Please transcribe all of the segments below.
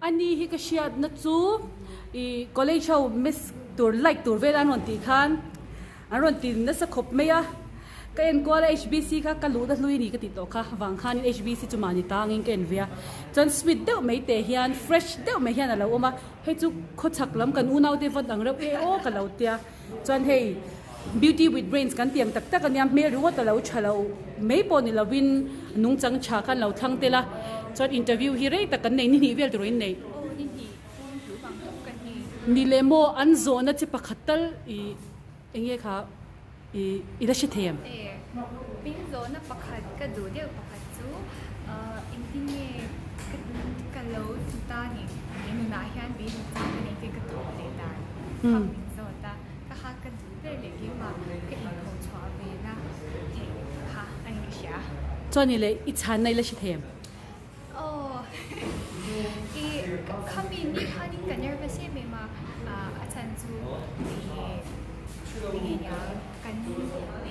Ani hi ka hriatna chu ih college ho miss tur like tur vel an rawn tih khan an rawn ti nasa khawp mai a, ka en kual a HBC kha ka luhna hlui a ni ka tih tawh kha vang khanin HBC chu mahni tangin ka en ve a, chuan sweet deuh mai te hian fresh deuh mai hian a lo awm a, hei chu khawchhak lam kan unaute vawn ang reuh e aw ka lo tia. Chuan hei beauty with brains kan tih ang tak tak ania hmel ringawt a lo tha lo mai pawh ni lovin nungchang tha khan lo thlang tel a chuan interview hi rei tak kan nei ni hnih vel tur in nei ni leh maw an zawhna chi pakhat tal ih eng nge kha ih i la hre thei em? Min zawhna pakhat ka duh deuh pakhat chu engtin nge ka lo ti ta ni he nunah hian beidawng chang ka nei te ka thawk leh dan kha min zawt a, ka ha ka duh ber leh keimah ka inpho chhuah ve na theih kha a ni ka hria. Chuan i leh i chhanna i la hre thei em? Aw i khami ni khanin ka nervous em em a, a chhan chu i enge nia kan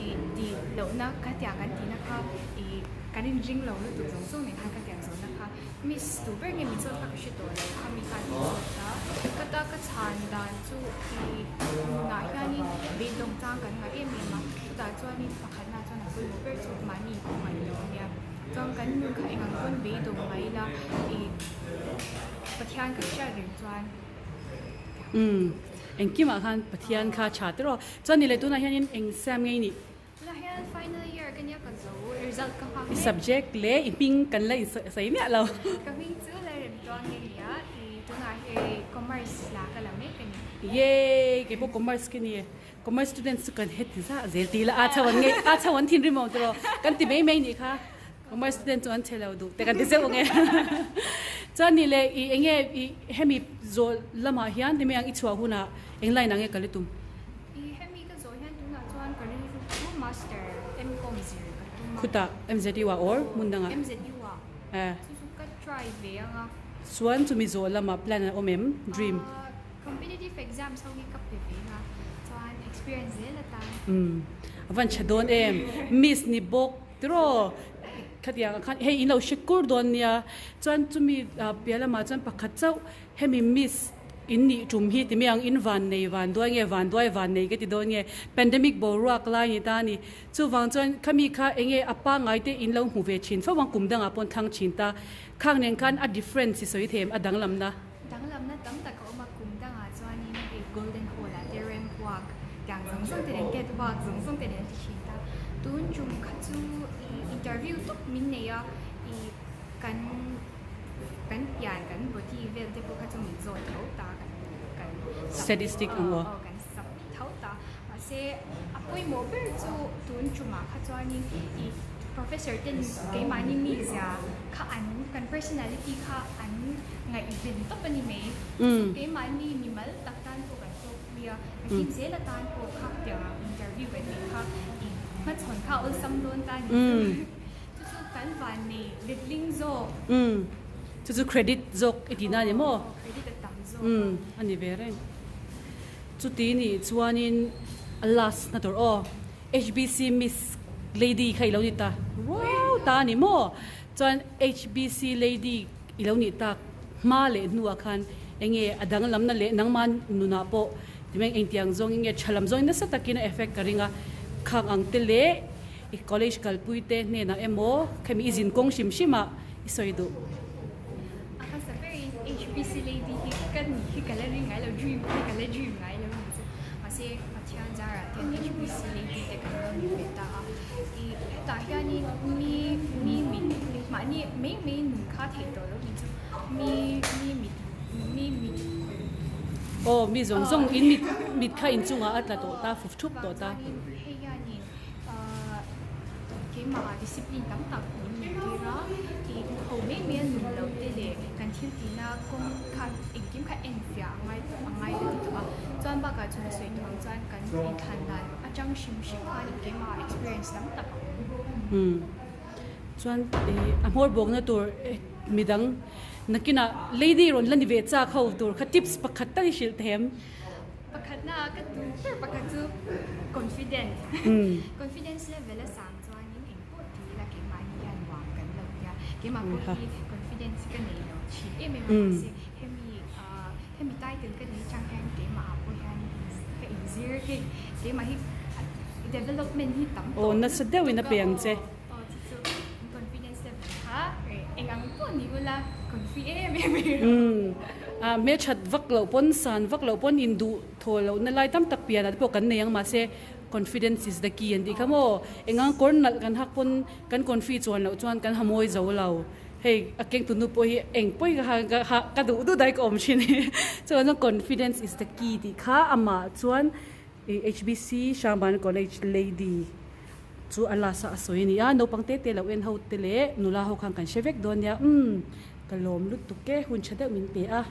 i tih lohna ka tiang kan tihna kha i kan inring lo lutuk zawng zawng nen khan ka tiang zawhna kha miss tu ber nge min zawt kha ka hre tawh lo khami khan min zawt a, ka ta ka chhan dan chu i nunah hianin beidawng chang kan ngah em em a, chutah chuanin pakhatna chuan a pawimawh ber chu mahni inkhawng ngaih loh ania. Chuan kan nun kha eng ang pawn beidawng mai ila i Pathian kan hriat reng chuan. Umm engkimah khan Pathian kha tha tiraw. Chuan ni leh tunah hianin eng exam nge i nih? Tunah hian final year ka nia ka zo result ka nghak mek. I subject leh i hming kan la insawi miah lo. Ka hming chu Lalremtuang nge nia i tunah hei commerce la ka la mek a ni. Yay keipawh commerce ka ni. Commerce students chu kan heti zah zel ti ila a chho an ngei a chho an thinrim awm tiraw kan ti mai mai nih kha commerce student chu an chhe lo duh te kan ti zeuh ang e chuan ni leh i enge i hemi zawh lamah hian hemi ang i chhuah hunah eng line ah nge kal i tum? I hemi ka zawh hian tunah chuan ka rilru chu master M.Com zir ka tum a. Khutah MZU ah or hmun dangah? MZU ah. Chu chu ka try ve ang a. Chuan chumi zawh lamah plan a awm em? Dream? Competitive exams ho hi ka pe ve a, chuan experience zel atan. Umm a van tha dawn em, miss ni bawk tiraw khatiang ah khan hei in lo hre kur dawn nia, chuan chumi piah lamah chuan pakhat chauh hemi miss in nih tum hi ti mai ang in van nei van duai nge van duai van nei ka ti dawn nge pandemic boruak lai ni ta a ni, chuvang chuan khami kha enge a pangngai te in lo hmu ve thin fo ang kum dangah pawh an thlang thin ta, khang nen khan a difference i sawi thei em a danglamna. Danglamna tam tak a awm a, kum dangah chuanin hei Golden Hall ah te ramp walk tiang zawng zawng te nen cat walk zawng zawng te nen an ti thin ta. Tun tum kha chu ih interview tawp min nei a, ih kan kan pian kan body vel te pawh kha chu min zawt tho ta kan kan Statistic ang aw. Aw kan submit tho ta. Mahse a pawimawh ber chu tun tumah kha chuanin ih professor ten keimahni mizia kha an kan personality kha an ngaihven tawp a ni mai. Chu keimahni mimal tak tan pawh kan hlawk pui a, nakin zel atan pawh kha tiang interview kan neih kha ih hmachhawn kha awlsam dawn ta ni chu. Chu chu kan van nei letling zawk. Chu chu credit zawk i tihna a ni maw? Credit a tam zawk a. A ni ve reng. Chuti nih chuanin a last na tur aw HBC Miss Lady kha ilo ni ta ruau ta a ni maw? Chuan HBC Lady ilo nih tak hma leh hnuah khan enge a danglamna leh nangma nunah pawh timeng engtiang zawngin nge tha lam zawngin nasa takin a effect ka ring a, khang ang te leh i college kalpui te hnenah emaw khemi i zin kawng hrim hrim ah i sawi duh. A hmasa berin HBC lady hi ka ni hi ka la ring ngai lo, dream hi ka la dream ngai lo ni chu. Mahse Pathian zarah te HBC lady te kan lo ni ve ta a. I hetah hianin mi mi mit mahni mai mai nun kha theih tawh lo ni chu. Mi mi mit mi mit Aw mi zawng zawng in mit mit kha inchungah a tla tawh ta, fuf thup tawh ta. Chuanin hei hianin Ahh keimah discipline tam tak min entir a, ih ho mai mai a nun lo te leh kan thil tihna kawng kha engkim kha en fiah a ngai tawh a ngai ka ti tawh a, chuan bakah chu ka sawi tawh ang chuan kan inthlan dan atang hrim hrim khan keimah experience tam tak a awm. Umm chuan ih a hmawr bawkna tur midang nakinah lady rawn la ni ve chak ho tur kha tips pakhat tak i hrilh thei em? Pakhatna ka duh ber pakhat chu confident. Confidence level a sang chuanin eng pawh ti ila keimahni hian nuam kan lo tia. Keimah pawh hi confident. Confidence ka nei lo thin em em a mahse hemi ah hemi title ka nei chang hian keimah ah pawh hian ka inzir hei keimah hi development hi tam tawh nasa deuhin a pe ang che. Aw chu chu confidence level kha eng ang pawh ni ula confi em em mai rawh. Umm ah hmelthat vak loh pawn san vak loh pawn induh thaw loh na lai tam tak pianah te pawh kan nei ang mahse confidence is the key an tih kha maw eng ang kawr nalh kan hak pawn kan confi chuan loh chuan kan ha mawi zo lo hei a kengtu nu pawh hi eng pawi ka ha ka ha ka duh duh dai ka awm thin chuan chuan confidence is the key tih kha amah chuan ih H_B_C Hrangban College lady chu a last a a sawi a ni a naupang te te lo en ho te leh nula ho khan kan hre vek dawn nia umm ka lawm lutuk e hun tha deuh min pe a.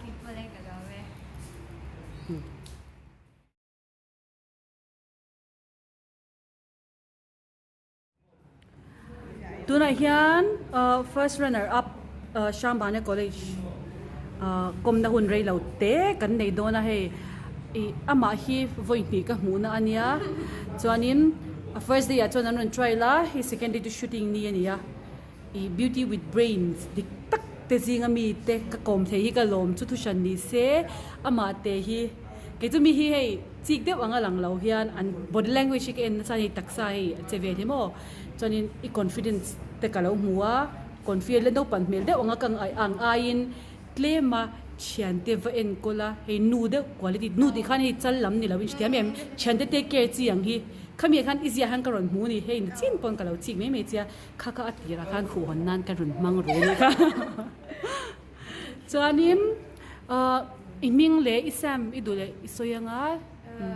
Tunah hian ahh first runner up ahh Hrambana college ahh kawmna hun rei lo te kan nei dawn a hei ih amah hi vawi hnih ka hmuhna a nia chuanin a first day ah chuan an rawn trial a hei second day chu shooting ni a ni a ih beauty with brains dik tak te zinga mi te ka kawm thei hi ka lawm chu thuhran ni se amah te hi kei chu mi hi hei. Chik deuh anga lang lo hian an body language hi ka en nasa a ni taksa hei a che ve hle maw chuanin i confidence te ka lo hmu a confi la naupang hmel deuh anga ka ang aiin tlem a thiante va enkawl a hei nu deuh quality nu tih khan hei chal lam ni lo in hrethiam em thiante take care chi ang hi khami ah khan i ziah hian ka rawn hmu a ni hei ni chin pawn ka lo chik mai mai che a kha kha a tirah khan khuhhawn nan ka rawn hmang ru a ni kha. Chuanin ahh i hming leh i Sam i duh leh i sawi anga. Ka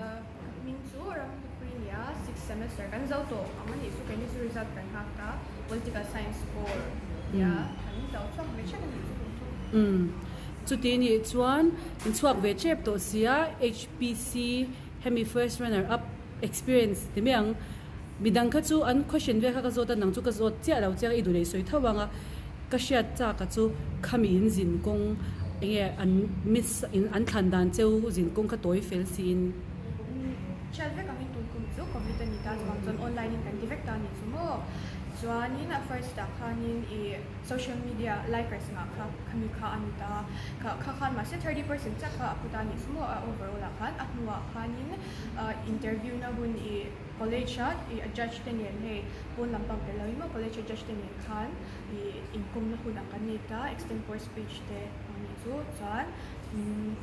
hming chu Ramhlupui a ni a, sixth semester kan zo tawh ang a nih chu keini chu result kan nghak ta, political science core a nia, kan zo chhuak ve ṭhek a nih chu kum chu. Umm chuti nih chuan in chhuak ve ṭep tawh sia HPC hemi first runner up experience ti mai ang Midang kha chu an question vel kha ka zawt a, nang chu ka zawt chiah lo chiang i duh leh i sawi tho ang a, ka hriat chak a chu khami in zin kawng eng nge an miss in an thlan dan cheu zin kawng kha tawi fel siin. Hriat vek angin tun kum chu covid a ni ta chuvang chuan online in kan ti vek ta a ni chu maw. Chuanin a first ah khanin i social media likers ngah kha khami kha a ni ta kha kha khan mahse 30% chiah kha a put a ni chu maw a overall ah khan a hnuah khanin interview na hun i College a i a judge te nen hei pawn lampang tel lo in maw college a judge te nen khan i inkawmna hun ang kan nei ta extempore speech te ang nih chu chuan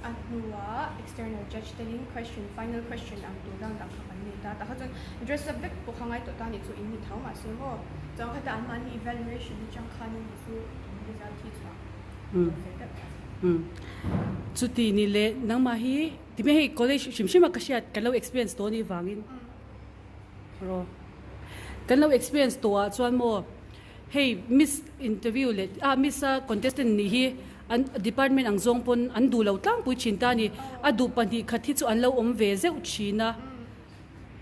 a hnuah external judge te in question final question ang tur round ang kha kan nei ta tah kha chuan dress up vek pawh kha ngai tawh ta nih chu in ni tho mahse maw chuan khata anmahni evaluation atang khan in chu result hi chhuah tawh fel deuh ta. Chuti ni leh nangmah hi Ti mai hei college hrim hrim a ka hriat kan lo experience tawh anih vangin rawh kan lo experience tawh ah chuan maw hei miss interview leh ah miss a contestant nih hi an department ang zawng pawn an duh lo tlangpui thin ta a ni a duh 2 khat hi chu an lo awm ve zeuh thin a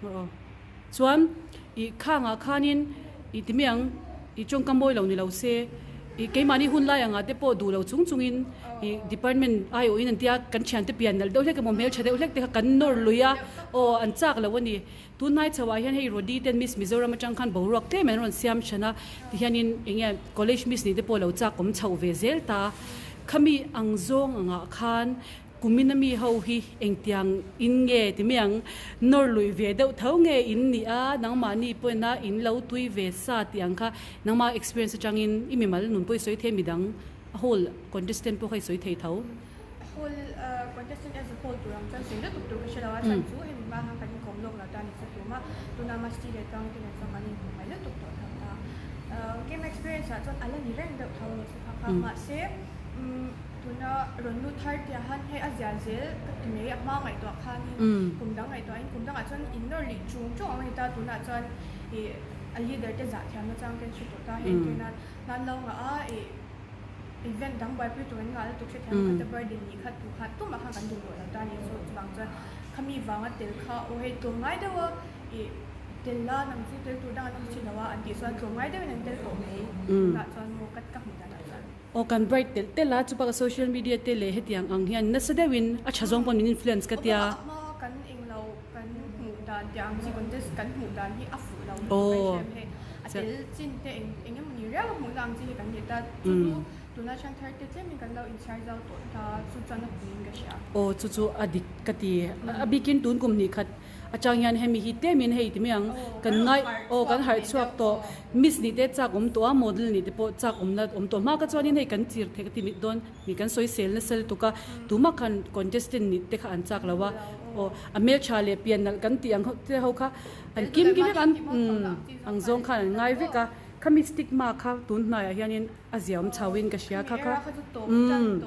aw chuan ih khangah khanin ih ti mai ang ih tawngka mawi lo ni lo se ih keimahni hun lai angah te pawh duh lo chung chungin ih department aiawhin an tia kan thiante pian nalh deuh hlek emaw hmeltha deuh hlek te kha kan nawr lui a aw an chak lo a ni tunhnai chho ah hian hei Rody ten Miss Mizoram atang khan boruak tlem an rawn siam than a tihianin eng nge college miss nih te pawh lo chak awm chhoh ve zel ta khami ang zawng angah khan Kumin a mi ho hi engtiang in nge ti mai ang, nawr luih ve deuh tho nge in nih a, nangmahni pawhin a in lo tui ve sa tih ang kha nangmah experience atangin i mimal nun pawh i sawi thei a midang a whole contestant pawh kha i sawi thei tho. A whole contestant as a whole tur ang chuan sawi lutuk tur ka hre lo a, chhan chu hemi hma khan kan inkawm lawk lo ta a ni sa tum a, tuna Masti leh Tluang te nen chuan kan inkawm mai lutuk tawh tho ta. Game experience ah chuan a la ni reng deuh tho a ni sa kha kha mahse Tuna rawn lut thar tia han hei a zia zel ka ti mai a hma ngaihtuah khanin kum dang ngaihtuahin kum dangah chuan in nawr lih chung chung ang a ni ta tunah chuan ih a leader te zah thiamna chang te an hre tawh ta hei entir nan hnan lo ngah a ih event dang buaipui tur an ngah lutuk hrethiam kha te burden nih kha tu kha tumah khan kan duh tawh lo ta a ni chu chuvang chuan khami vanga tel kha aw hei tlawmngai deuh a ih tel la nang chu tel tur dang an awm si lo a an tih chuan tlawmngai deuhin an tel tawh mai tunah chuan maw ka ka hmuh danah chuan. Aw kan bright telh telh a, chubakah social media te leh hetiang ang hian nasa deuhin a tha zawng pawn min influence ka tia. Aw a hma kan englo kan hmuh dan tih ang chi contest kan hmuh dan hi a fuh lo lutuk mai hrem hei. A chiah. A tel chin te eng eng emawni riau a hmuhna ang chi hi kan ni ta. Chu chu tuna thiang thar te tlemin kan lo inchhiar zau tawh ta chu chuan a puiin ka hria. Aw chu chu a dik ka ti. A bikin tun kum hnih khat atang hian hemi hi tlemin hei ti mai ang kan ngai aw kan harh chhuak tawh miss nih te chak awm tawh a model nih te pawh chak awmna awm tawh hma kha chuanin hei kan chir theih ka ti mit dawn mi kan sawi sel nasa lutuk a tumah khan contestant nih te kha an chak lo a aw a hmeltha leh pian nalh kan tih ang te ho kha an kim kim vek an umm ang zawng khan an ngai vek a khami stigma kha tun hnaiah hianin a ziaawm chauhin ka hria kha kha umm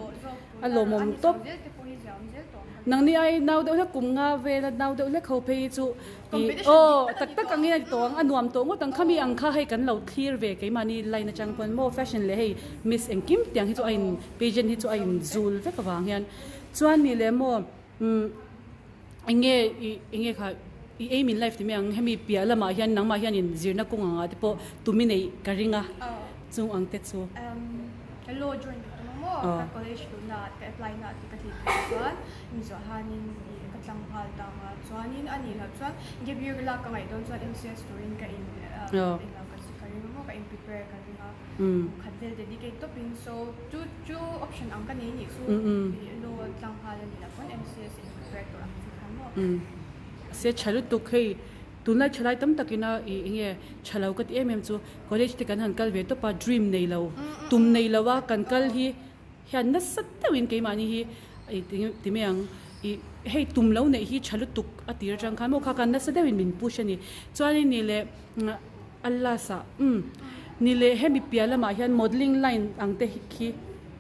a lawmawm tawp. Nangni ai nau deuh hlek kum nga vela nau deuh hlek ho phei hi chu ih aw tak tak ang in a ti tawh ang a nuam tawh ngawt ang khami ang kha hei kan lo thlir ve keimahni line atang pawn maw fashion leh hei miss engkim tiang hi chu a in pageant hi chu a in zul vek avang hian chuan ni leh maw umm eng nge ih eng nge kha i aim in life ti mai ang hemi piah lamah hian nangmah hian in zirna kawng angah te pawh tumi neih ka ring a chung ang te chu. Hello join ka tum a maw ka college luhna ah ka apply na ah te ka tlin theih chuan mi zawh hanin ih ka tlang nghal ta ang a chuanin a nih loh chuan gap year lak ka ngaih dawn chuan M_C_S turin ka in englo ka ka ring a maw ka in prepare ka ring a khat vel dedicate tawpin so chu chu option ang ka nei nih chu ih law tlang nghal a nih loh pawn M_C_S in prepare tur ang chi khan maw. Se tha lutuk hei tunlai thalai tam takina ih eng nge tha lo ka ti em em chu college te kan han kal ve tawp a dream nei lo tum nei lo a kan kal hi hian nasa deuhin keimahni hi ih ti mai ang ih hei tum lo neih hi tha lutuk a tir atang khan maw kha khan nasa deuhin min push a ni chuanin ni leh a last ah umm ni leh hemi piah lamah hian modelling line ang te khi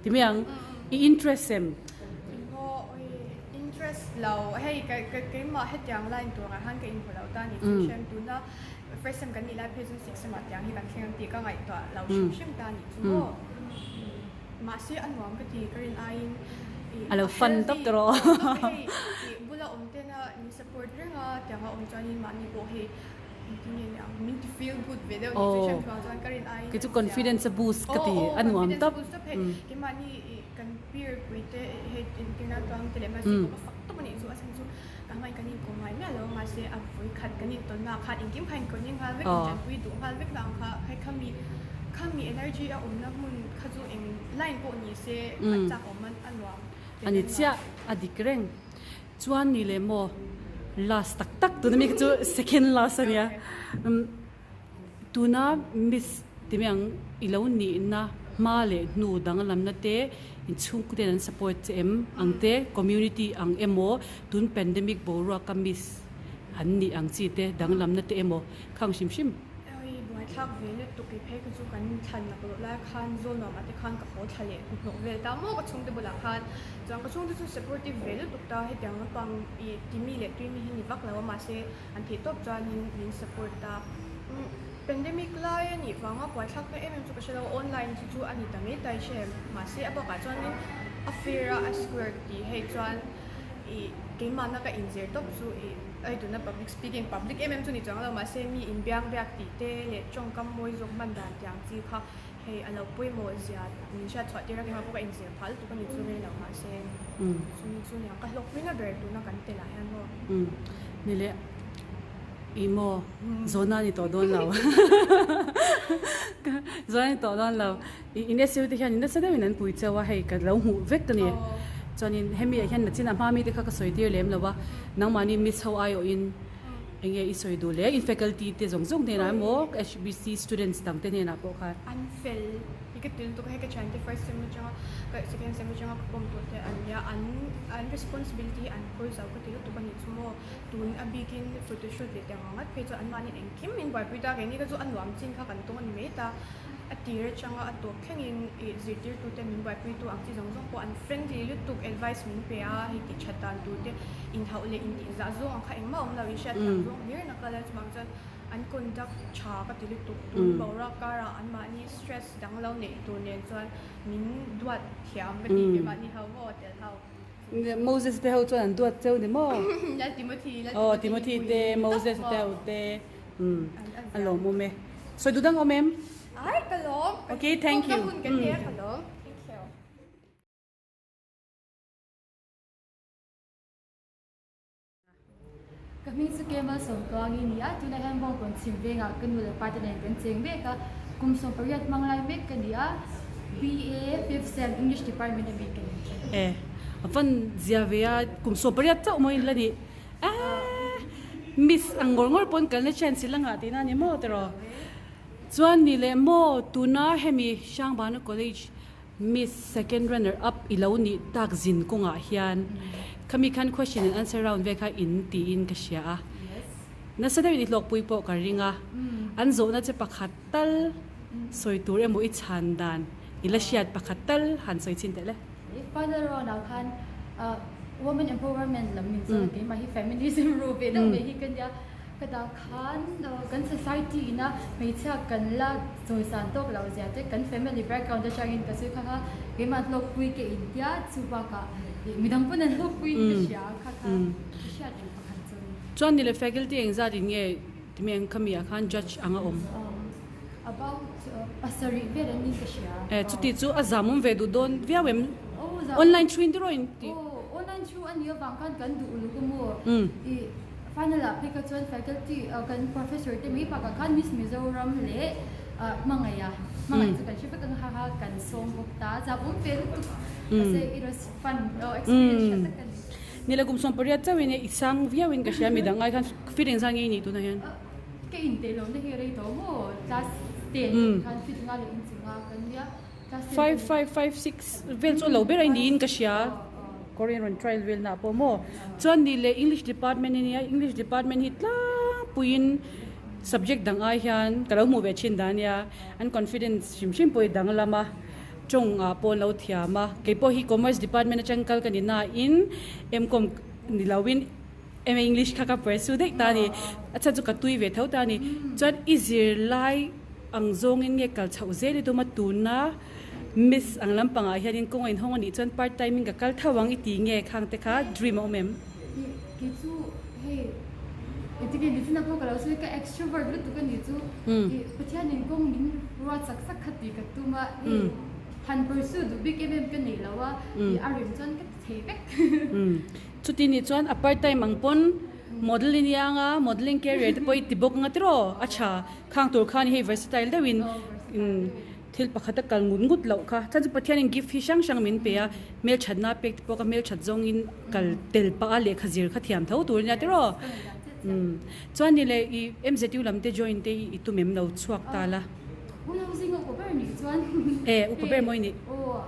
ti mai ang i interest em. Interest lo hei ka ka keimah hetiang line turah khan ka inhmu lo ta ni chu hrem tuna first sem kan nih lai phei chuan sixth sem ah tiang hi kan thleng ang tih ka ngaihtuah lo hrim hrim ta ni chu maw mahse a nuam ka ti ka rin aiin ih A lo fun tawp tawh rawh. Hei ih bula awm tena min support reng a tianga awm chuanin mahni pawh hei engtin nge ni ang min ti feel good ve deuh ni chu hrem chuang chuan ka rin aiin Kei chu confidence a boost ka ti a nuam tawp. Aw aw confidence a boost tawp hei keimahni ih Kan peer pui te hei entirna chuan ti leh mahse ka fak tawp anih chu a chhan chu ka hmain kan inkawm ngai miah lo mahse a vawi khat kan intawnna ah khan engkim kha inkawn nghal vek intanpui duh nghal vek na ang kha hei khami khami energy a awmna hmun kha chu eng line pawh ni se a chak awm a nuam Ani chiah a dik reng chuan ni leh maw last tak tak tuna mi kha chu second last ania Tuna Miss ti mai ang i lo nihna hma leh hnu danglamna te inchhungkute ten an support che em ang te community ang emaw tun pandemic boruaka Miss an nih ang chi te danglamna te emaw khang hrim hrim. Oi buaithlak ve lutuk i phei kha chu kan thlan lak loh lai khan Zawlnuam ah te khan ka haw thla leh hnuhnawh vel ta maw ka chhungte bulah khan chuan ka chhungte chu supportive ve lutuk ta hetiang lampang i timi leh tuimi hi ni vak lo a mahse An theih tawp chuanin min support a. Pandemic lai a nih vanga buaithlak na em em chu ka hre lo, online chu chu a ni ta mai ta i hre em. Mahse a bakah chuanin a fair a a square ka tih hei chuan ih keimahna ka inzir tawp chu ih hei tuna public speaking public em em chu ni chuang lo mahse mi inbiang biak tih te leh tawngkam mawi zawk hman dan tih ang chi kha hei a lo pawimawh zia min hriat chhuah tir a keimah pawh ka inzir phah lutuk a ni chu rei lo mahse chumi chu niang ka hlawkpui na ber tuna kan tel ah hian maw. Ni leh ih maw zawhna a ni tawh dawn lo zawhna a ni tawh dawn lo ih in SU te hian nasa deuhin an pui cheu a hei ka lo hmuh vek a ni chuanin hemi ah hian nachin a hma mi te kha ka sawi tir lem lo a nangmahni miss ho aiawhin Eng nge i sawi duh le? In faculty te zawng zawng hnenah emaw HBC students dang te hnenah pawh khan. An fel hi ka til tuk a, hei ka thiante first sem atanga ka second sem atanga ka pawm tawh te an nia, an an responsibility hi an phur zo ka ti lutuk a nih chu maw. Tun a bikin photoshoot leh tiang ang ngat phei chuan anmahni engkim min buaipui ta, keini kha chu a nuam chin kha kan tum a ni mai ta. A tir atanga a tawp thlengin ih zirtirtute min buaipuitu ang chi zawng zawng pawh an friendly lutuk advice min pe a, hei tih that dan tur te inhauh leh intih zah zawng ang kha engmah awm lo inhriat thiam zawng hlir na kal a chuvang chuan an conduct tha ka ti lutuk tun boruak karah anmahni stress dang lo neih tur nen chuan min duat thiam ka ti keimahni ho maw tel ho. Moses te ho chuan an duat cheu ni maw? Lal Timothy Lal Timothy Aw Timothy te Moses te ho te A lawmawm e. Sawi duh dang awm em? Ai ka lawm. Okay, thank you. Ka hun ka nia ka lawm. Thank you. Ka hming chu Kemal Sawmtuangi ni a, tunah hian Bawngkawn chhim vengah ka nu leh pa te nen kan cheng mek a, kum 18 hmang lai mek ka ni a, BA fifth sem English department a mi ka ni. E, a van zia ve a, kum 18 chauh maw in la nih? Eeh, miss ang ngawr ngawr pawn kalna chance i la ngah tihna a ni maw tiraw? Chuan ni leh maw tuna hemi Hrangbana College Miss second runner up i lo nih tak zin kawngah hian khami khan question and answer round vel kha in tiin ka hria a, nasa deuhin i hlawkpui pawh ka ring a, an zawhna che pakhat tal sawi tur emaw i chhan dan i la hriat pakhat tal han sawi chhin teh le. Final round ah khan women empowerment lam min zawt a, keimah hi feminism ru ve deuh mai hi ka nia. Ka dah khan kan society ina hmeichhia kan la chawisan tawk loh zia te kan family background atangin ka sawi kha kha keimah hlawkpui ka intia chu bakah ih midang pawn an hlawkpui in ka hria kha kha ka hriat reng pakhat chu a ni. Chuan ni le faculty engzat in nge timi ang khami ah khan judge ang a awm? About pasarih vel an ni ka hria. Eh chuti chu a zamawm ve duh dawn viau em? Online thu in tiraw in tih? Aw online thu a nih avang khan kan duh uluk a maw? Ih final ah phei kha chuan faculty kan professor te mai bakah khan Miss Mizoram leh Hmangaiha Hmangaih chu kan hre vek ang ha ha kan sawm bawk ta zamawm ve lutuk mahse it was fun experience tha tak a ni. Nila kum 18 chauhin i sang viau in ka hria midang ai khan feeling zang nge i nih tunah hian? Ka inteih lohna hi rei tawh maw? Class 10 tih khan fit nga leh inchi nga kan nia. Class 10 Five, five, five, six vel chu a lo ber a niin ka hria. Korean rawn trial vel na pawh maw? Chuan ni leh English department a nia, English department hi tlangpuiin subject dang ai hian ka lo hmuh ve thin dan a nia. An confidence hrim hrim pawh hi danglam a, tawng ah pawh an lo thiam a. Keipawh hi commerce department atang kal ka ni nain M-com ni loin MA English kha ka pursue daih ta a ni. A chhan chu ka tui ve tho ta a ni. Chuan i zirlai ang zawngin nge kal chhoh zel i tum a, tuna Miss ang lampangah hianin kawng a inhawng a nih chuan part time in ka kal tho ang i ti nge khang te kha dream a awm em? Ih, kei chu hei engtin nge nichina pawh ka lo sawi ka extrovert lutuk a nih chu. Ih, Pathianin kawng min ruat sak sak kha tih ka tum a, hei han pursue duh bik em em ka nei lo a, ih a rem chuan ka ti thei vek. Chuti nih chuan a part time ang pawn model i nia anga modelling career te pawh i ti bawk anga tiraw a tha khang tur khan hei versatile deuhin thil pakhat a kal ngut ngut loh kha chuan chu Pathianin gift hi hrang hrang min pe a hmelthatna pek te pawh kha hmelthat zawngin kal tel pah a lehkha zir kha thiam tho tur ania tiraw chuan ni leh i MZU lam te join te i tum em lo chhuak ta la. Unau zinga upa ber nih chuan E, upa ber mawi nih. Aw,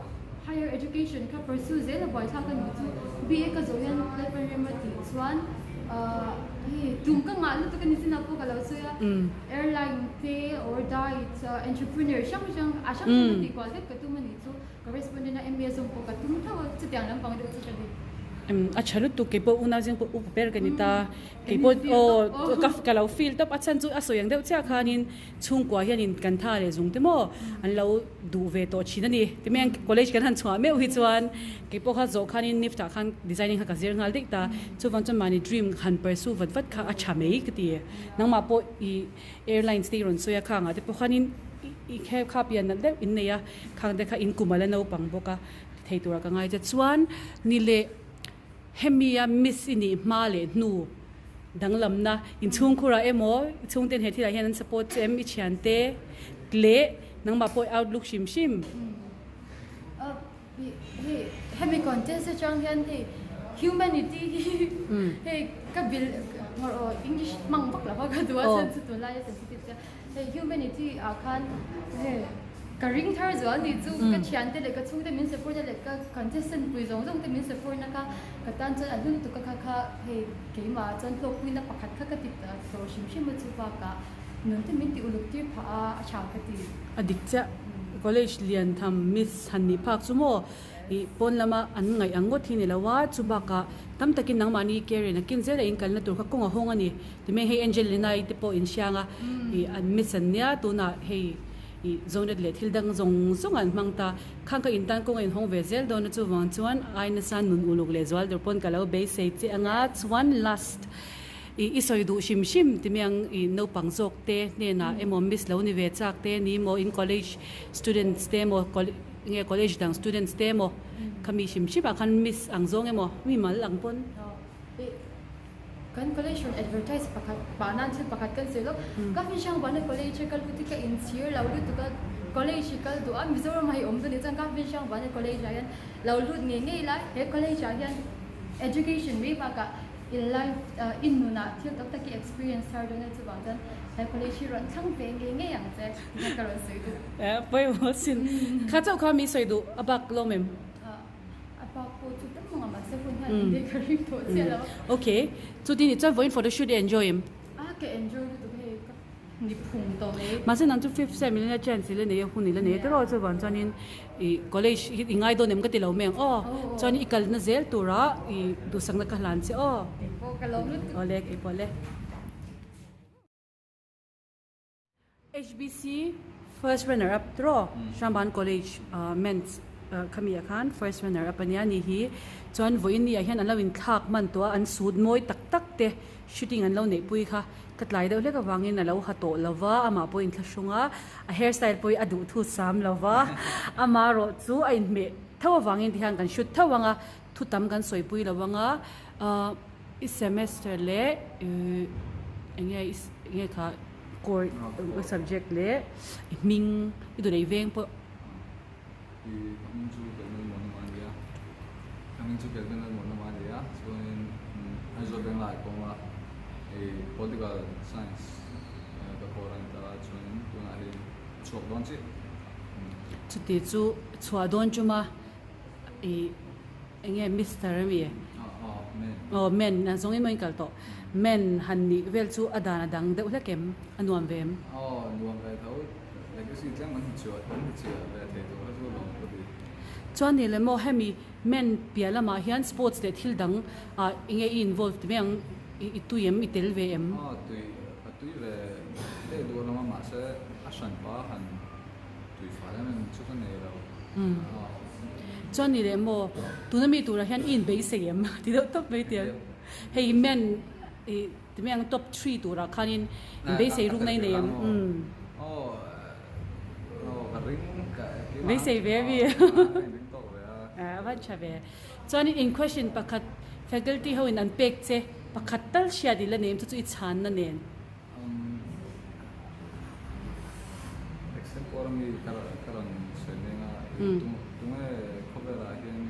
higher education kha pursue zel a buaithlak a nih chu. BA ka zawh hian Lalpan rem a tih chuan hei tum ka ngah lutuk a ni chinah pawh ka lo sawi a. Airline te or diet, entrepreneur hrang hrang a hrang hrang a tih kual vek ka tum a nih chu. Correspondent a MA zawng pawh ka tum tho a, chutiang lampang deuh chu ka ni. A tha lutuk kei pawh unau zing pawh upa ber ka ni ta. Kei pawh aw ka ka lo feel tawp a chhan chu a sawi ang deuh chiah khanin chhungkua hianin kan tha leh zung te maw an lo duh ve tawh thin a ni. Timeng college kan han chhuah meuh hi chuan kei pawh kha zawh khanin NIFT ah khan designing kha ka zir nghal daih ta. Chuvang chuan mahni dream han pursue vat vat kha a tha mai ka ti. Nangmah pawh i airlines te i rawn sawi a khangah te pawh khanin i kha pian nalh deuh in nei a. Khang te kha in kum a la naupang bawk a ti thei tura ka ngai che. Chuan ni leh hemi a miss i nih hma leh hnu danglamna inchhungkhurah emaw i chhungten he thilah hian an support che em i thiante leh nangmah pawh i outlook hrim hrim. Hei hemi contest atang hian hei humanity hi hei ka bil English hmang vak lo a ka duh a chuan chu tunlai a sensitive sia. Hei humanity ah khan hei ka ring thar zual ni chu ka thiante leh ka chhungte min support a leh ka contestant pui zawng zawng te min support na kha ka tan chuan a hlun tuk a kha kha hei keimah ah chuan hlawkpuina pakhat kha ka ti tawh hrim hrim a chu bakah nun te min ti uluk tir phah a a tha ka ti. A dik chiah college lian tham miss han nih phak chu maw Ih pawn lama an ngaih ang ngawt hi ni lo a, chu bakah tam takin nangmahni care in a kin zela in kalna tur kha kawng a hawng a ni. Timei hei Angelina-i te pawh in hriang a, ih an miss an nia tunah hei ih Zonet leh thil dang zawng zawng an hmang ta. Khang kha in tan kawng a inhawng ve zel dawn a, chuvang chuan ai nasa nun uluk leh zual tur pawn ka lo beisei che ang a, chuan last ih i sawi duh hrim hrim timei ang ih naupang zawk te hnenah emaw miss lo ni ve chak te ni maw in college students te emaw Nge college dang students te emaw khami hrim hrim ah khan miss ang zawng emaw mi mal ang pawn. Kan college rawn advertise pakhat pah nan thil pakhat kan sawi lawk. Ka hmin hrang vana college a ka lut hi ka inchhir lo lutuk a, college hi kal duh a, Mizoram ah hi awm dawn nih chuan ka hmin hrang vana college ah hian lo lut ngei ngei la, he college ah hian education mai bakah in life i nunah thil tak tak i experience thar dawn a chuvang chuan he college hi rawn thlang ve ngei ngei ang che tih kha ka rawn sawi duh. Pawimawh sin. Kha chauh kha mi sawi duh a bak lawm em? A pa pawh chu tam ang a mahse hun hian in lei ka ring tawh chiah lo. Ok, chuti nih chuan vawiin photoshoot i enjoy em? A ka enjoy lutuk hei ka ni phung tawh mai. Mahse nang chu fifth sem i la chance i la nei a hun i la nei a tiraw chuvang chuanin i college hi i ngai dawn em ka ti lo mai ang aw chuan i kalna zel turah i duhsakna ka hlan che aw. Keipawh ka lawm lutuk. Awle keipawh le. HBC first runner up tiraw Hramban College men's khami ah khan first runner up ania ni hi chuan vawiin ni ah hian an lo inthlak hman tawh a an suit mawi tak tak te shooting an lo neih pui kha ka tlai deuh hlek avangin a lo ha tawh lo va amah pawh a inthlahrung a a hair style pawh hi a duh thu sam lo va amaherawh chu a inhmeh tho avangin tihian kan shoot tho ang a thu tam kan sawipui lo ang a ahh i semester leh ihh eng nge eng nge kha core subject leh i hming i duh veng pawh. I ka hming chu Kelvin Lalmuanawma a ni a, ka hming chu Kelvin Lalmuanawma a ni a, chuanin Aizawl Venglai kawnga i political science ka core a ni ta a, chuanin tunah hian a chhuak dawn chiah. Chuti chu chhuah dawn chuma i eng nge Mister a mi? Aw men a zawng in maw in kal tawh. Men han nih vel chu a dan a dang deuh hlek em? A nuam ve em? Aw nuam ve tho. Legacy tlem an hmu an hmu chhiah ve thei tawh kha chu lawm ka ti. Chuan ni le maw hemi men piah lamah hian sports leh thil dang ah eng nge i involve ti mai ang i tui em i tel ve em? Aw tui ka tui ve teh duh alawm a mahse a hranpa han Tui fai em em chu ka nei lo. Chuan ni leh maw, tuna mi turah hian i inbeisei em? Ti deuh tawp mai tia. Hei men i ti mai ang top three turah khanin inbeisei rukna i nei em? Beisei ve a mi. A van tha ve. Chuanin in question pakhat faculty ho in an pek che pakhat tal hriat i la nei em chu chu i chhanna nen. Extempore mi ka rawn sawi meng a, tunge khawvelah hian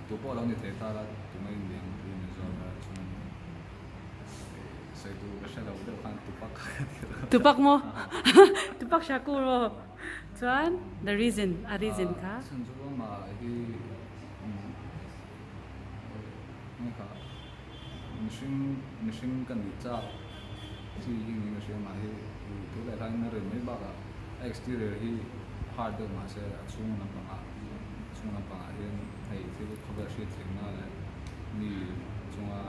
tu pawh lo ni thei ta la, tunge in lian tih min zawt a, chuan sawi tur ka hre lo deuh khan Tupac ka ti lo. Tupac maw? Tupac Shakur maw? Chuan the reason, a reason kha? Chhan chu amah hi Mihring mihring ka nih chak chi hi niin ka hria mah hi tu leh hlain a rin mai bakah a exterior hi hard deuh mah se a chhung lampangah a chhung lampangah hian hei thil khawvel hriat thiamna leh mi chunga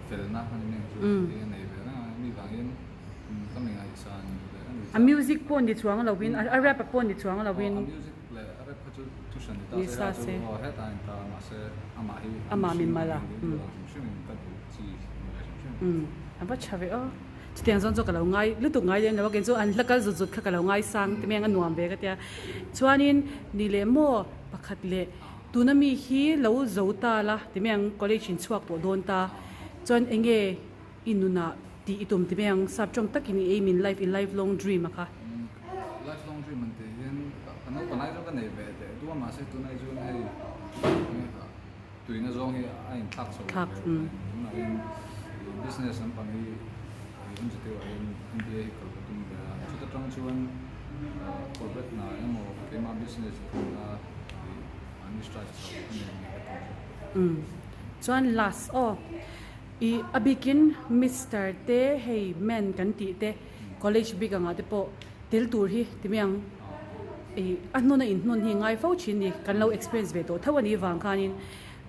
felna a ni chu hi a nei ve reng a mi vang hian ka mi ngaihsan leh a ni A music pawh ni chuang lovin a rap pawh ni chuang lovin. Ni sa se. Amah min mal a. Umm a va tha ve aw. Chutiang zawn chu ka lo ngai lutuk ngai lem lo a kei chu an hla kal zut zut kha ka lo ngai sang ti mai ang a nuam ve ka tia. Chuanin ni leh maw pakhat leh tuna mi hi lo zo ta la ti mai ang college in chhuak pawh dawn ta chuan eng nge i nunah tih i tum ti mai ang sap tawng takin i aim in life i life long dream a kha. Life long dream an tih hian ka naupang lai chu ka nei ve teh duh a mahse tunah hi chuan hei enge kha tuina zawng hi a inthlak chho ve tunah hian business lampang hi awmze deuh ah hian MBA hi kal ka tum ve a chuta tang chuan corporate hna emaw keimah business thawhna an strive chho a ni ang ka tum chu. Chuan last aw i a bikin Mister te hei men kan tih te College bik angah te pawh tel tur hi ti mai ang ih a hnuna inhnawn hi ngai fo thin ni kan lo experience ve tawh tho a nih vang khanin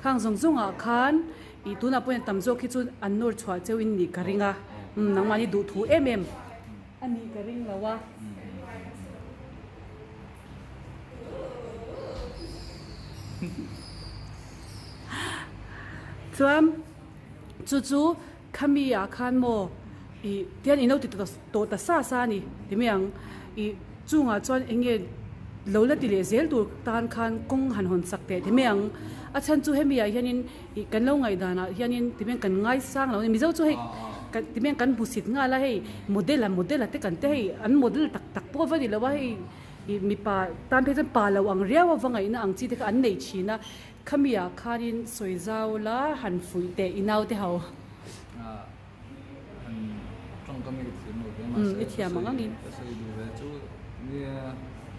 khang zawng zawngah khan ih tunah pawhin tam zawk hi chu an nawr chhuah cheu in nih ka ring a umm nangmahni duh thu em em a nih ka ring lo a. Chuan chu chu. Khami ah khan maw ih tian ino ti tawh ta sa sa a ni ti mai ang ih chungah chuan eng nge Lo la ti leh zel tur tan khan kawng han hawn sak teh ti mai ang. A chhan chu hemi ah hianin ih kan lo ngaihdan ah hianin ti mai kan ngaisang lo a ni. Mizo chu hei kan ti mai kan hmusit nghal a hei model a model a te kan te hei an model tak tak pawh a va ni lo a hei ih mipa tan phei chuan pa lo ang riau a va ngaihna ang chi te kha an nei thin a. Khami ah khanin sawi zau la han fuih teh i naute ho. Han tawngkam hi ka thiam lo hle mahse i thiam ang angin. Ka sawi duh ve chu nia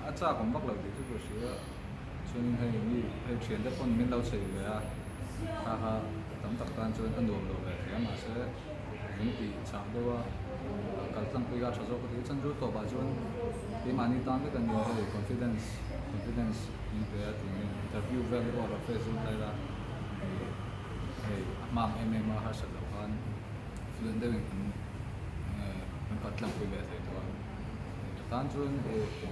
a chak awm vak lo tih chu ka hria chuanin hei mi hei thian te pawn min lo chei ve a kha kha tam tak tan chuan a nuam lo ve thei a mahse min tih chak deuh a kal tlangpui kha a tha zawk ka ti chuan chu tawpah chuan keimahni tan vek a nia hei confidence confidence min pe a tih interview vel te pawh a rawn face dawn ta ila. Hei a hmang em em a harsat loh khan fluent deuhin kan kan kal tlangpui ve thei tawh a, ka tan chuan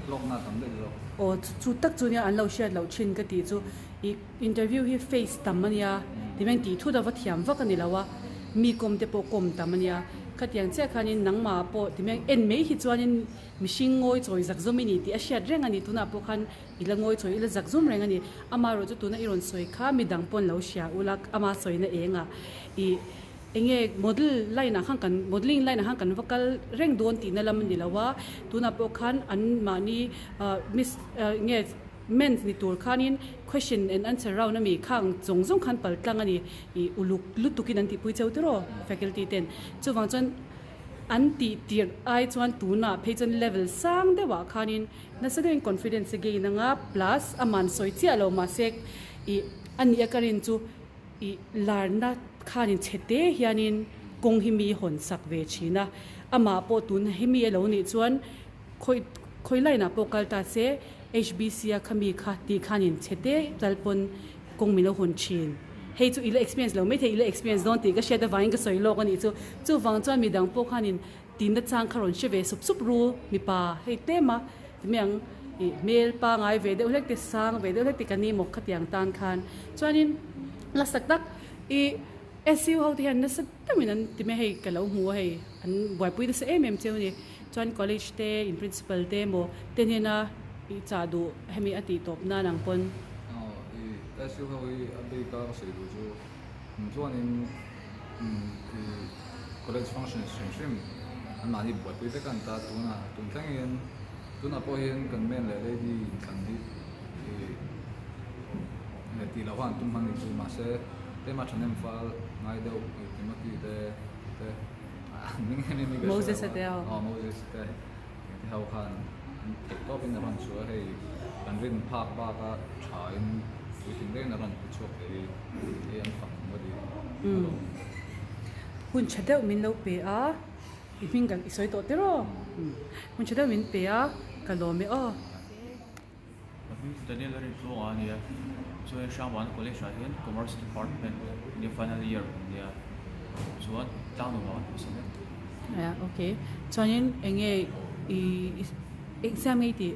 hlawkna a tam daih zawk. Aw chu tak chu nia an lo hriat loh thin ka tih chu i interview hi face tam a nia tihian tih thut a va thiam vak a ni lo a, mi kawm te pawh kawm tam a nia, khatiang chiah khanin nangmah pawh tihian en mai hi chuanin mihring ngawi chawi zak zawm i ni tih a hriat reng a ni tunah pawh khan I la ngawi chawi, i la zak zum reng a ni. Amaherawh chu tuna i rawn sawi kha mi dang pawn lo hria ula, ama sawina engah i enge model line ah khan kan modelling line ah khan kan va kal reng dawn tihna lam a ni lo a, tunah pawh khan an mahni miss nge men's ni tur khanin question and answer round a mi khang zawng zawng khan pal tlang a ni i uluk lutukin an tihpui cheu tiraw faculty ten. Chuvang chuan an tih tirh ai chuan tunah phei chuan level sang deuhah khanin Nasa deuhin confidence a gain anga plus a man sawi chiah lo mahse ih a nih a ka rin chu ih larna khanin chhe te hianin kawng hi mi hawn sak ve thin a, amah pawh tun hemi a lo nih chuan khawi khawi line ah pawh kal ta se HBC a khami kha tih khanin chhe te tal pawn kawng min lo hawn thin. Hei chu i la experience lo maithei i la experience dawn tih ka hriat avangin ka sawi lawk a nih chu. Chuvang chuan midang pawh khanin Tinna chang kha rawn hre ve sup sup ru mipa hei tlem a ti mai ang ih hmel pangai ve deuh hlek te sang ve deuh hlek te ka ni maw khatiang tan khan chuanin nasa tak ih SU ho te hian nasa takin an ti mai hei ka lo hmu a hei an buaipui nasa em em cheu a ni chuan college te in principal te emaw te hnena ih chah duh hemi a tih tawp nan ang pawn. Aw ih SU ho hi a bik a ka sawi duh chu. Chuanin college functions hrim hrim anmahni buaipui vek a ni ta tunah tun thleng hian tunah pawh hian kan men leh lady inthlan hi ih tih loh a an tum hman ni chu mahse tlema thahnem fal ngai deuh Timothy te te hming em em hi ka hre lo a aw Moses te te ho khan an theih tawpin a rawn chhuah a hei kan rin phak baka tha in puitling deuhin a rawn ti chhuak thei hi hei an fak ang ngawt i a lawm. Hun tha deuh min lo pe a, i hming kan i sawi tawh tiraw? Hun tha deuh min pe a, ka lawm e aw. Ka hming chu Daniel a rin tluang a nia, chuan Hrangvana College ah hian Commerce Department nia final year kan nia, chuan tlang nuam ah kan hmasa mek. Aya ok, chuanin enge i exam nge i tih?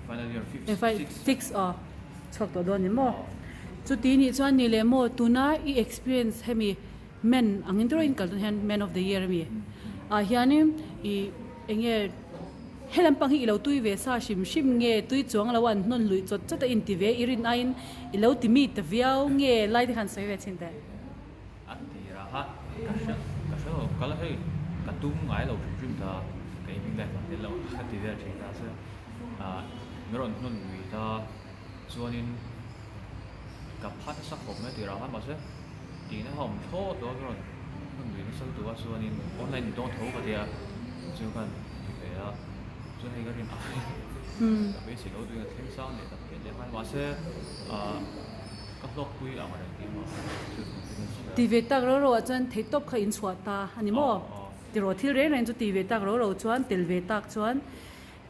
Final year fifth, sixth. Sixth aw, chhuak tawh dawn ni maw? Chuti nih chuan ni leh maw tuna i experience hemi men angin tawrh in kal dawn hian man of the year ami ah hianin i enge He lampang hi i lo tui ve sa hrim hrim nge tui chuang lo an hnawn luih chawt chawt a inti ve i rin aiin i lo ti mi ta viau nge lai te khan sawi ve chin teh. A ti raha ka hre ka hre lo kal hei ka tum ngai lo hrim hrim ta ka in life ah tel lo ka ti vel thin ta se ah min rawn hnawn lui ta chuanin ka pha nasa khawp mai a ti raha mahse tihna kha awm thlawt lo a min rawn hnawn lui nasa lutuk a chuanin online in dawn tho ka tia chu khan ti ve a chuan hei ka rin ai ka beisei lo tuin a thleng sang leh tak hian leh nghal mahse ah ka hlawkpui ang reng tih mah Ti ve tak ro ro ah chuan theihtawp kha in chhuah ta a ni maw? Tiraw thil reng reng chu ti ve tak ro ro chuan tel ve tak chuan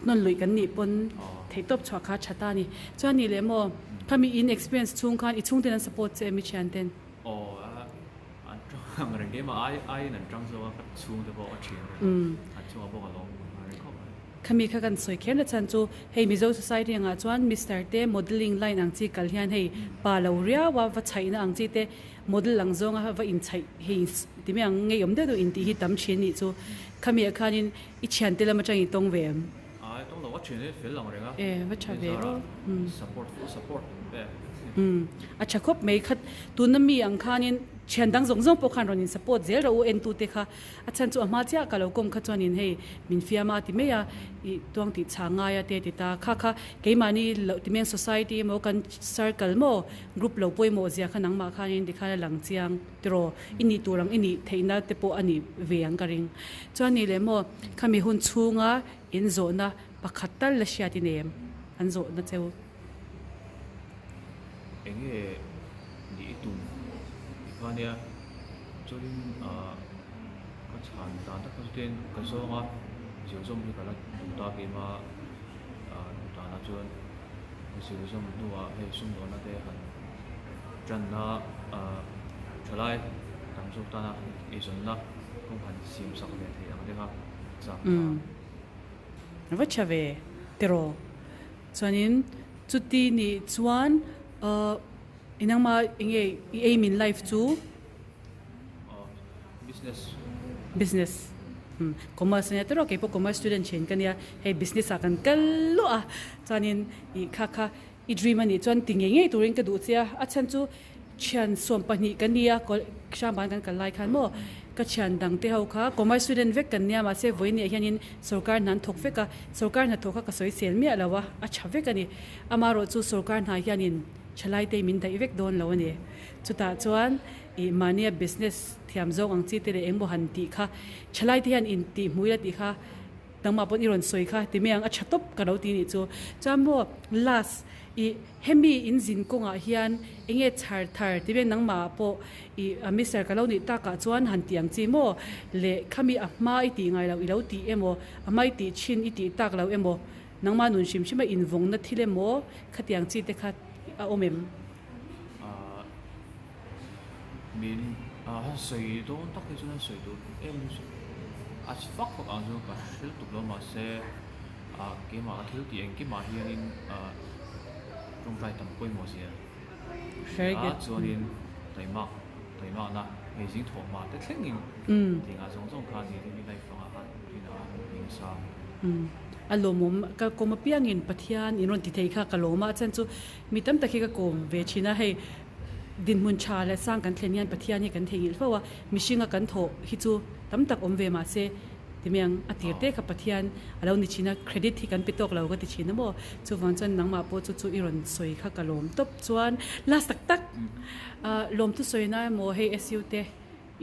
Hnawn luih kan nih pawn theihtawp chhuah kha a tha ta a ni. Chuan nih leh maw, khami in experience chhung khan i chhungten an support che em i thianten? Aw, an tang ang reng keimah ai aiin an tang zawk a, ka chhungte pawh a thian te pawh an chungah pawh ka lawm ang reng khawp mai. Khami kha kan sawi kher na chhan chu hei Mizo society angah chuan Mister te modelling line ang chi kal hian hei pa lo riau a va chhaihna ang chi te model ang zawnga va inchhaih hei ti mai ang ngeiawm deuh deuh intih hi tam thin nih chu. Khami ah khanin I thiante lam atang i tawng ve em? Ai, ngai tawng lo a thian hi fel ang reng a. E va tha ve aw. Support full support pe. Umm a tha khawp mai kha tuna mi ang khanin thian dang zawng zawng pawh khan rawn in support zel rawh u entute kha a chhan chu a hma chiah ka lo kawm kha chuanin hei min fiam a ti mai a ih tuang tih chhang ngai a te ti ta kha kha keimahni loh ti meng society emaw kan circle maw group lo pawimawh zia kha nangmah khanin tikhan a lang chiang tiraw i nih tur ang i nih theihna te pawh a nih ve ang ka ring chuan nih leh maw khami hun chhunga in zawhna pakhat tal la hriat i nei em an zawhna cheu. Enge nih i tum ti kha nia chuanin ah ka chhan dan tak kha chuan ka zawng a zir zawm hi ka la duh ta keima ah duh danah chuan zir zawm hnuah hei sumdawnna te han tanna ah thalai tam zawk tana eizawnna kawng han siam sak ve theih ang te kha chak ta. Va tha ve tiraw. Chuanin chuti nih chuan ahh i nangma eng nge i aim in life chu? Business. Business umm commerce ania tiraw keipawh commerce student thin ka nia hei business ah kan kal luah a chuanin ih kha kha i dream anih chuan ti ngei ngei turin ka duh che a a chhan chu Thian 12 ka nia, Hrangban kan kal lai khan maw ka thian dang te ho kha commerce student vek kan nia mahse vawiin hianin sorkar hna an thawk vek a, sorkar hnathawh kha ka sawi sel miah lo a, a tha vek a ni. Amaherawh chu sorkar hna hianin thalai te min daih vek dawn lo a ni. Chutah chuan ih mahnia business thiam zawng ang chi te leh engmaw han tih kha thalai te hian intih hmui la tih kha nangmah pawn i rawn sawi kha ti mai ang a tha tawp ka lo ti nih chu. Chuan maw last ih Hemi in zin kawngah hian enge chhar thar ti veng nangmah ah pawh i a mister ka lo nih takah chuan han tih ang chi maw leh khami a hma i tih ngai loh i lo tih emaw a hma i tih thin i tih tak lo emaw nangmah nun hrim hrim a invawngna thil emaw khatiang chi te kha a awm em? Ahh min han sawi dawn tak hi chuan han sawi tur em a fak fak ang chu ka hrilh tuk lo mahse Ah keimah ka thil tih engkimah hianin ah tawngtai tam pawimawh zia hria a chuanin taimak taimakna hei zing thawh hma te thlengin tingah zawng zawng khan ni daily life anga khan rinah khan hmu nasa. A lawmawm ka kawm apiangin Pathian in rawn ti thei kha ka lawm a a chhan chu mi tam tak hi ka kawm ve thin a hei dinhmun tha leh sang kan thlen hian Pathian hi kan theihnghilh fo a mihringa kan thawh hi chu tam tak awm ve mahse Timiang a tir te kha Pathian a lo ni thin a, credit hi kan pe tawk lo ka ti thin a maw? Chuvang chuan nangmah pawh chu chu i rawn sawi kha ka lawm tawp chuan last tak tak lawmthu sawi na emaw hei SU te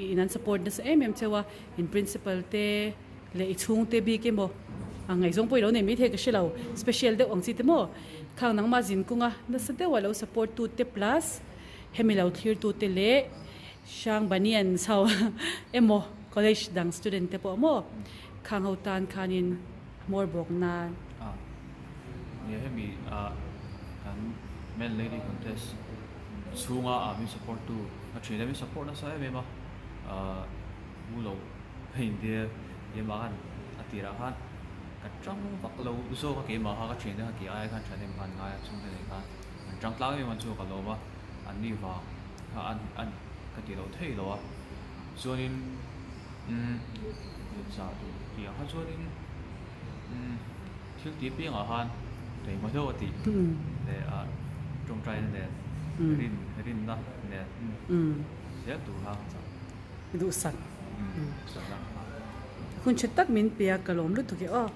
i in an support nasa em em cheu a, in principal te leh i chhung te bik emaw a ngaihzawng pawh i lo nei mai thei ka hre lo, special deuh ang chi te maw? Khang nangmah zin kawng a nasa deuh a lo support tu te plus hemi lo thlir tu te leh Hrang Banian chho emaw college dang student te pawh maw khang ho tan khanin hmawr bawk nan. A nia hemi ah kan men lady contest chhunga ah min support tu a thin a min support nasa em em a ah mu lo hei india keimah khan a tirah khan ka tang vak lo zawk a keimah kha ka thian te kha kei aia khan thahnem khan ngai a chhungte nei khan an tang tlang em em a chu ka lawm a an ni vang. kha an an ka ti lo thei lo a chuanin umm za tur tih ang kha chuanin umm thil tih apiangah khan keimah deuh a tih leh ah tawngtaina nen rin rinna nen zel tur kha ka chak. Duhsak. Hun tha tak min pe a ka lawm lutuk e aw.